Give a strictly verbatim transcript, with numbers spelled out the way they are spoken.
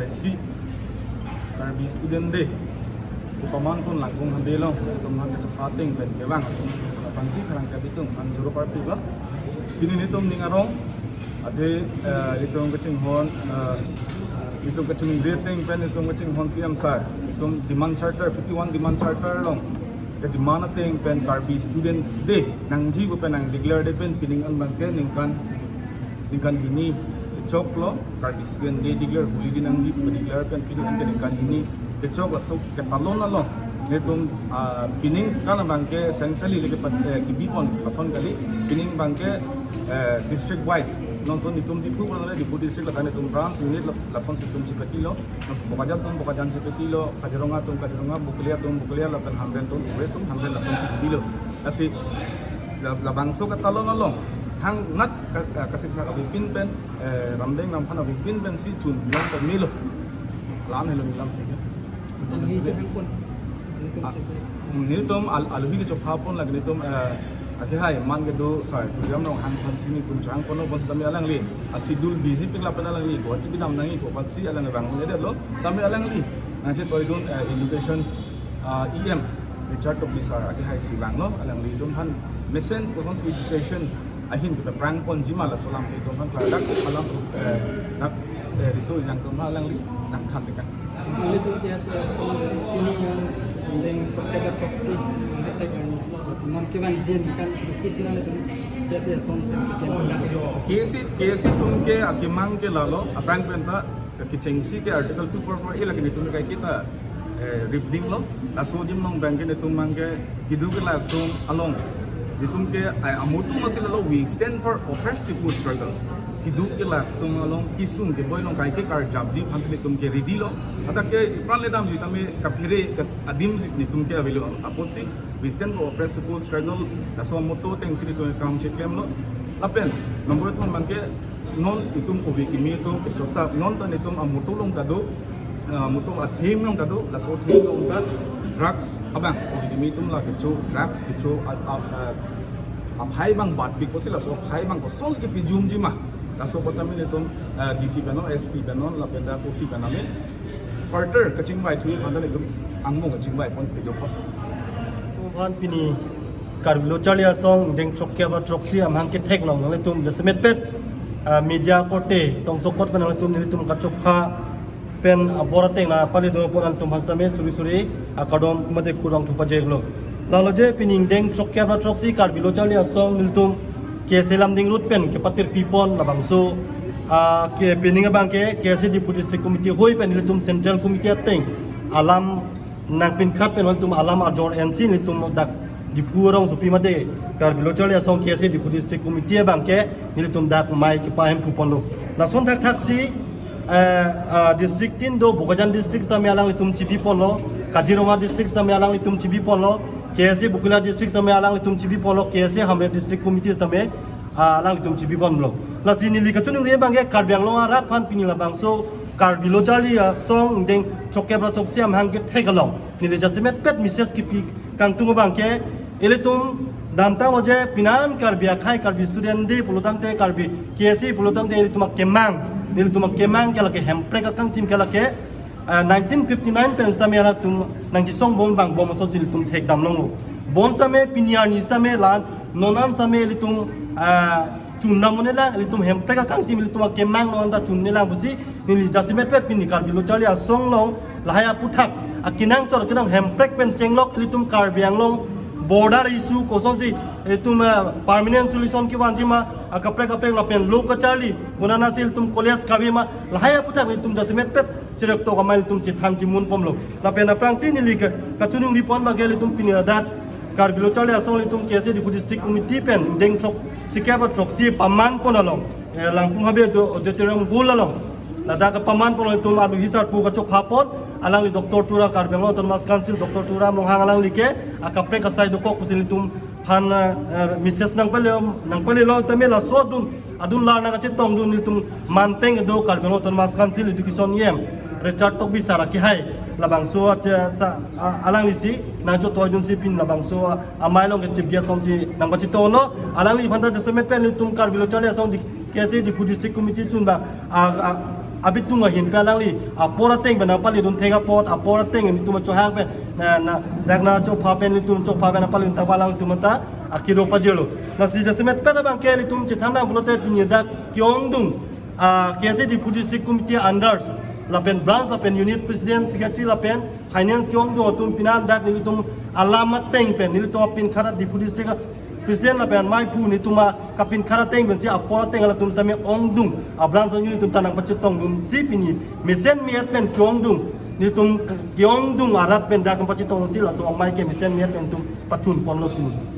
Isi Karbi Student Day kepaman pon Langkung Habe along, itum aphan kachepha ateng pen kevang atum aphansi pherangke abitung aphan choro parpiklo. Pini nelitum ning arong athe, eh, itum kachinghon, eh, itum kachinghon ateng pen itum kachinghon C M sir, itum demand charter, fifty-one demand charter along kedemand ateng pen Karbi Students Day nangji pu pen nang declare det pen pining an abangke ningkan ningkan hini kechoklo, Karbi Student Day declare holiday nangji pu declare pen pining an ke ningkan hini kechok, laso ketalon along nelitum, ah, pining kan abangke sengchali le kepat, eh, kebi pon lason kali, pining abangke, eh, district wise, non son itum Diphu pon le Diphu district lapen itum branch unit la-, lasonsi itum chepetilo, Bokajan atum Bokajan chepetilo, Kaziranga atum Kaziranga, Bokolia atum Bokolia, lapen Hamren atum West atum Hamren lasonsi chepilo. Lasi la-, labangso ketalon along hangnat ka-, ka-, kasiksak avepin pen, eh, Ramdeng Ramphan avepin pensi chun lang pen melo. Lam helo lam thek. Alohi chehang pon. Alohi Ah, chehang pon. Nelitum al-, alohi kechepha pon lake nelitum, eh, akehai man kedo sir Tuliram Ronghang aphansi nelitum chehang ponlo, bonsitame alangli a schedule busy pik lapen alangli Guwahati kedam nangji pu aphansi alangli vang un-edetlo. Sitame alangli nangchetoidun, eh, education, ah, E M Richard Tokbi sir akehai si vanglo, alanglitum aphan mesen kosonsi education ahin kepaprang ponji ma laso alamthe itum aphan klardak alam, eh, dak, eh, riso ejang atum aphan alangli nangthan tekang. Nanglitum K S A asong pini yang deng chokya ba choksi nangkethek arni, lasi non kevangji ningkan isi nanglitum K S A asong pen kepian. K S A, K S A atum ke akemang ke lalo, aphrang penta kechengsi ke Article two four four A lake nelitum kaike ta, eh, ripdinglo, laso adim along abangke nelitum abangke keduk kelak atum along, nelitum ke, eh, amoto masi lalo, we stand for oppressed people struggle. Keduk kelak atum along kesung keboi along kaike karjapji aphansi nelitum ke ready lo. Athak ke ipran ledamji tame kaphere ke adimsi nelitum ke avelo apotsi we stand for oppressed people struggle, laso amoto atengsi nelitum kam cheklemlo. Lapen number thon abangke non itum ove kimi atum kechokta, non ta nelitum amoto along ta do, ah, amoto athim along ta do, laso athim along ta drugs abang, ove kimi atum la kecho drugs kecho a, a, a, aphai abang batpik pusi laso aphai abang kosonsi kepajumji ma, laso apot tame nelitum, ah, D C pen non, S P pen non, lapen dak O C pen non, further kachingvai thuji aphan ta nelitum angmung kachingvai pon pidok pon. Aphan pini Karbi Lo Charli Asong deng chokya ba choksi amahang kethek along nanglitum jasemetpet, ah, media korte tongsokot pen nanglitum nelitum kachopha pen abor ateng nangpale do pon atum aphan sitame suri suri akardom mate kurvangthu pajirlo. Lalo je pining deng chokya ba choksi Karbi Lo Charli Asong nelitum K S A Lumding Road pen kepatirpi pon labangso, ah, ke pining abangke K S A Diphu District Committee hoi pen nelitum Central Committee ateng alam nangpinkhat pen nelitum alam ajor ensi nelitum dak Diphu arongsopi mate Karbi Lo Charli Asong K S A Diphu District Committee abangke nelitum dak mei kepahemphu ponlo. Lason thakthaksi, eh, ah, district tin do, Bokajan district sitame alanglitum chibi ponlo, Kaziranga district sitame alanglitum chibi ponlo, K S A Bokolia district sitame alanglitum chibi ponlo, K S A Hamren District Committee sitame, ah, alanglitum chibi ponlo. Lasi neli kachiningri abangke Karbi Anglong arat aphan pini labangso Karbi Lo Charli Asong deng chokya ba choksi amahang kethek along neli jasemetpet message kepi kangtung abangke, ilitum damtanglo je pinan Karbi akhei Karbi Student Day pulo tangte, Karbi K S A pulo tangte ilitum akemang, ilitum akemang ke lake hemprek akangtim ke lake, ah, nineteen fifty-nine pen sitame alanglitum nangchisong bom vangbom asonsi ilitum thekdam longlo. Bonsitame pini arni sitame la non an sitame ilitum, ah, chundam un-elang, ilitum hemprek akangtim ilitum akemang non ta chun-elang pusi neli jasemetpet pini Karbi Lo Charli Asong along lahai aphuthak akenangsot akenang hemprek pen chenglok ilitum Karbi Anglong border issue kosonsi ilitum, ah, permanent solution kevanji ma, akaprek kaprek lapen lo kacharli konatsi ilitum college kave ma, lahai aphuthak ilitum jasemetpet cherek tok amei ilitum chethan chimun ponlo. Lapen aphrangsi neli ke kachiningri pon abangke ilitum pini ladak Karbi Lo Charli Asong ilitum K S A Diphu District Committee pen deng choksikep ba choksi paman pon along, eh, Langkung Habe auditorium hall along ladak paman pon ilitum alohi sarpo kachopha pon, alangli Doctor Tuliram, Karbi Anglong Autonomous Council Doctor Tuliram Ronghang alangli ke akaprek asai dokok pusi ilitum aphan, eh, message nangpale, nangpalelo sitame laso adun adun lar nangkachetongdun ilitum manpeng kedo Karbi Anglong Autonomous Council Education E M Richard Tokbi sir akehai labangso ache sa, a, alanglisi nangchetoidunsi pini labangso, a, amei along ke chief guest asonsi nangpachetonglo. Alangliphan ta jasemetpet ilitum Karbi Lo Charli Asong di, K S A Diphu District Committee chun ba, a, a, Abitung ahin pen alangli apor ateng pen nangpalidun thek apot, apor ateng nelitum achohang pen, na, na, dak nangchopha pen, nelitum chopha pen nangpalidun ta alangtum ta akiro pajirlo. Lasi jasemet pen abang ke nelitum chethan nang pulote pini dak ke-ongdung, ah, K S A Diphu District Committee under lapen branch lapen unit president, secretary lapen finance ke-ongdung atum pini dak nelitum alam ateng pen, nelitum apin kharat Diphu District president lapen maiphu nelitum a kapin kharat ateng pensi apor ateng halatum sitame ongdung, a branch unit atum ta nangpachetongdunsi pini mesen me-et pen ke-ongdung, nelitum ke-ongdung arat pen dak nangpachetongsi laso amei ke mesen me-et pen nelitum pachun ponlo pini.